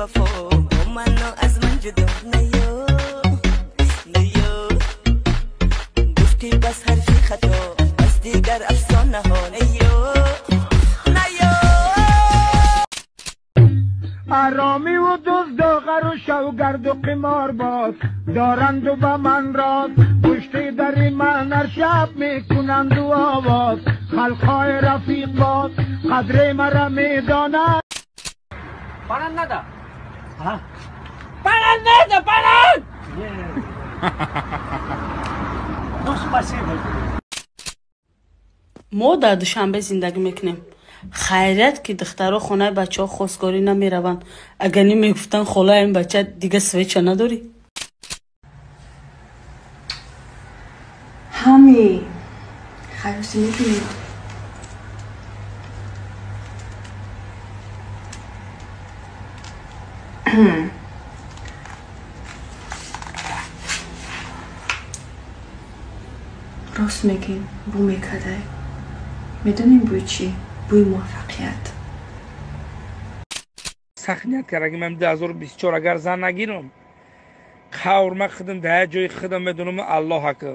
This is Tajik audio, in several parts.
бевафо бо ману аз ман ҷудо наё наё гуфтӣ бас ҳарфи хато бас дигар афсонаҳо наё наё. Аромиву дуздоғару шавгарду қиморбоз доранду ба ман роз пушти дари ман ҳар шаб мекунанду овоз халқҳои рафиқбоз қадри мара медонад. Банан надо. Банан надо, банан! Ну, спасибо. Мо дар Душанбе зиндагӣ мекунем. Хайрият ки духтаро хонаи бачаҳо хостгорӣ намераванд. Агар не мегуфтанд хола ин бача дига свеча надорӣ. Ҳами хайроси мебинед. Рост мегӣ, бӯ мекардай. Медонем бӯи чӣ? Бӯи муваффақият. Сахт ният кард, ман 2024 агар зан нагирам, қаврма худам дар як ҷои худам медонам Аллоҳ ака.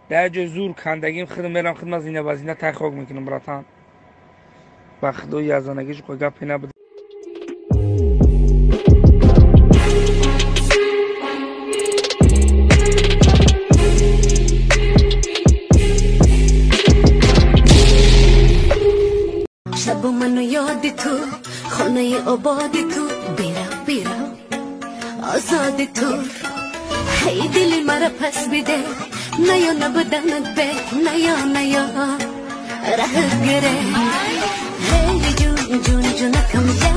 Дар як ҷои зур кандагим худам мерам худам зина ба зина тай хок мекунам, братан. Ба худои язданагиш гапе набуд. Шабу ману ёди ту, хонаи ободи ту, бира бира озоди ту. Ҳей дили мара пас биде, наё набуданат бе, наё наё раҳ гире. Ҳей ҷун ҷун ҷунакам я.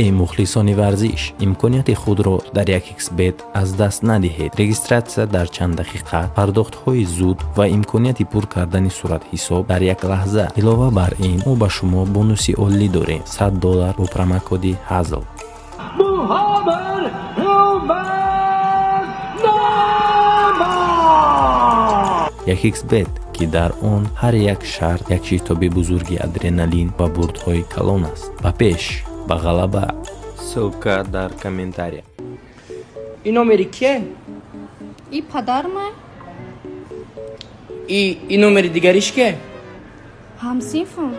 Эй мухлисони варзиш, имконияти худро дар 1xBet аз даст надиҳед. Регистратсия дар чанд дақиқа, пардохтҳои зуд ва имконияти пур кардани суратҳисоб дар як лаҳза. Илова бар ин, мо ба шумо бонуси олӣ дорем: $100 бо промокоди ҳазл. 1xBet, ки дар он ҳар як шарт як шитоби бузурги адреналин ва бурдҳои калон аст. Ба пеш, ба ғалаба. Ссылка дар комментария. И номери кие? И падармай. И номери дигариш ке? Ҳамсинфам.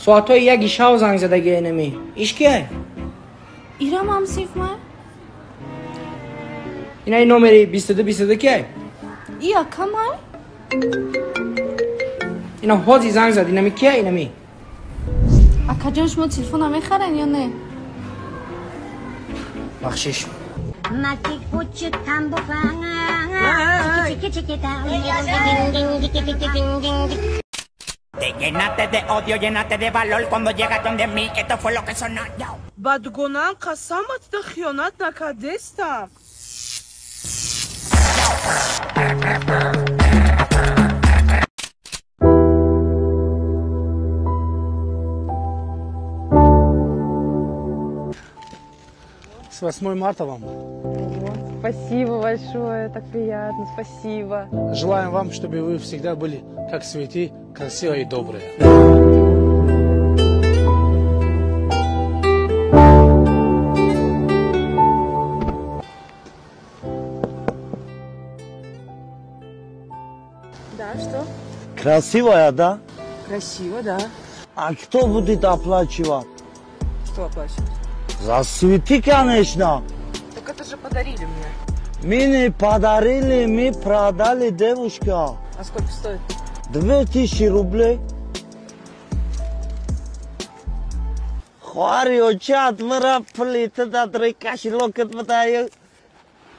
Соатҳои яки шав занг задаги энеми. Иш кие? Ирам ҳамсинфмай. Ина и номери 22 22 кие? И акамай. Ина ҳози занг зад, инами кие, инами? Акаҷон, шумо телефона мехарен ё не? Бахшиш. Te llenaste de odio, llenaste de valor cuando llegaste donde mí, esto fue lo que sonó. Ба дугонаам қасамат да хиёнат накардестам. С 8 марта вам. Спасибо большое, так приятно, спасибо. Желаем вам, чтобы вы всегда были как цветы, красивые и добрые. Да, что? Красивая, да? Красиво, да. А кто будет оплачивать? Что оплачивать? За цветы, конечно. Так это же подарили мне. Мы не подарили, мы продали, девушка. А сколько стоит? 2000 рублей. Хвари очат, мара плита да дрекаши локот мадаю.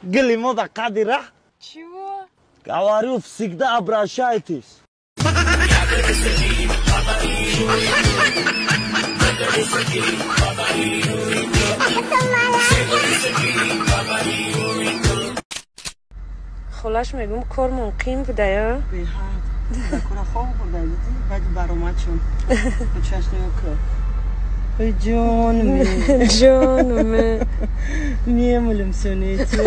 Глимода кадира. Чего? Говорю, всегда обращайтесь. Холаш мегум кор мумкин буда, Беҳад. Кора хоб бурда, диди, баъди баромад шун. Чашнёка. Ой, ҷон ме. Ҷон ме. Мемолим сёнетю.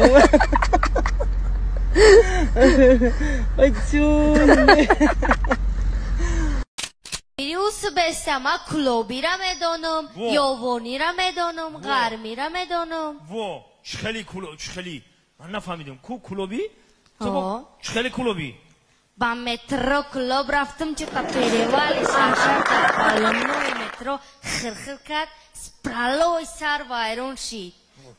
Ой, ҷон ме. Бери Беста, ма кулобира медонам, ёвонира медонам, ғармира медонам. Во, чӣ хели куло, чӣ хели? Ман нафаҳмидам. Ку кулобӣ? Чӣ хели кулобӣ? Ба метро клуб рафтам, чета перевали шаршарта балонои метро хирхир кард, спралои сар вайрон шид.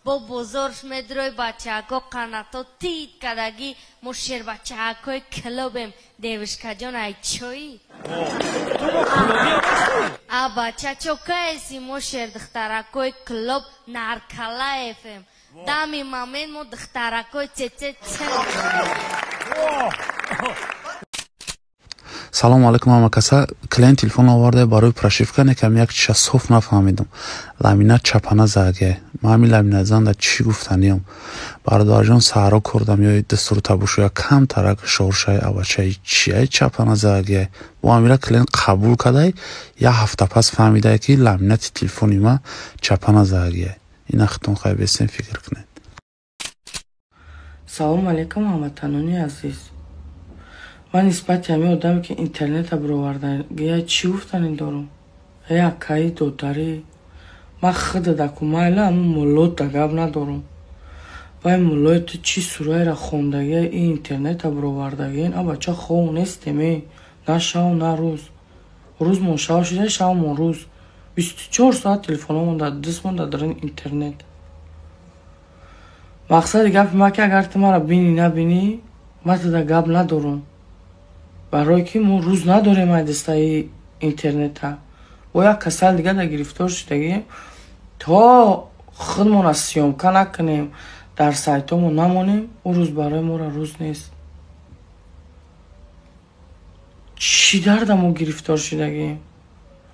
Бо бозорш медрой бачаҳако қанато тит кадаги, мо шербачаҳакои клубем, девушкаҷон ай чои? А бача чокаеси, мо шердухтаракои клуб Наркалаефем. Дами момент мо духтаракои цец. Салому алайкум ҳама каса. Клиент телефон оварда барои прошивка, некам як чиша соф нафаҳмидам. Ламинат чапана заге. Ман ҳамин ламинат занда чӣ гуфтаниям. Бародарҷон саҳро кордам ё дастуру табушоя камтарак шоршаи авачаи чияи чапана заге. Бо ҳамира клиент қабул кадай, як ҳафта пас фаҳмидай ки ламинати телефони ма чапана заге. Ина хитон хай бесен фикр кунед. Салому алайкум ҳамватанони азиз. Ман нисбати ҳамин одаме ки интернета бировардагия чӣ гуфтанӣ дорам? Э акаи додарӣ, ман худа дакумайла ҳамун муллота гап надорам. Вай муллои ту чӣ сураеро хондагия ин интернета бировардагиен? А бача хов нестем э, на шав на рӯз. Рӯзмон шав шуда, шавмон рӯз. 24 соат телефономон дар дастмон дар даруни интернет. Мақсади гапи ман ки агар ту маро бинӣ набинӣ, ман туда гап надорам. Барое ки мо рӯз надорем ай дастаи интернета. Бо як касал дига да гирифтор шудагием, то худмона съёмка накунем, дар сайтҳомо намонем, ӯ рӯз барои моро рӯз нест. Чӣ дарда мо гирифтор шудагием?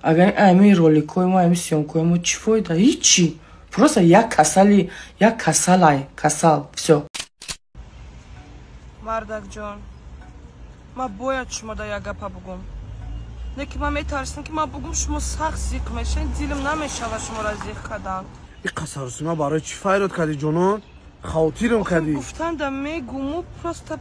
Агар ами роликҳои мо, ами съёмкаҳои мо чӣ фоида? Ҳичи. Просто як касали, як касалай, касал, всё. Мардакҷон, ман бояд шумо да як гапа бугум. Не ки ман метарсам ки ман бугум шумо сахт зиқ мешавед, дилам намешава шуморо зиқ кардан. И қасарусима барои чӣ файрод кардӣ ҷонон? Хавотирам кардӣ. Гуфтанда мегуму просто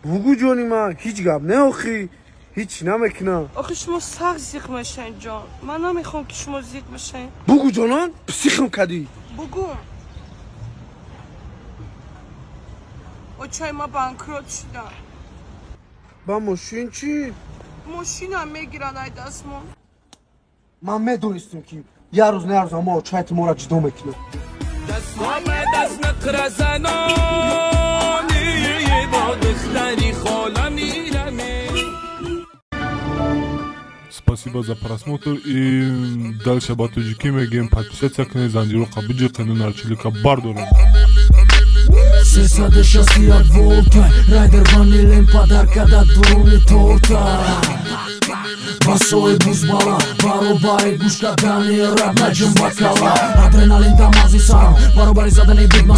бугу ҷони ман, ҳеҷ гап не охи, ҳеҷ намекунам. Охи шумо сахт зиқ мешавед ҷон. Ман намехоҳам ки шумо зиқ бишавед. Бугу ҷонон, психам кардӣ. Бугум. Очаи ма банкрот шудам. Ба мошин чӣ? Мошинам мегиранд ай дастмон. Ман медонистам ки як рӯз на як рӯз ҳама очаят моро ҷудо мекунад. Спасибо за просмотр и дальше ба тоҷикӣ мегӯем подписаться кунед, занҷиро қабуҷи нарчилика бардорем. 361 волта, райдер ванилем подарка да дуруни торта. Басои бузбала, баробари гӯш кардани раб наҷум бакала. Адреналин дар мағзи сарам, баробари задани бигма.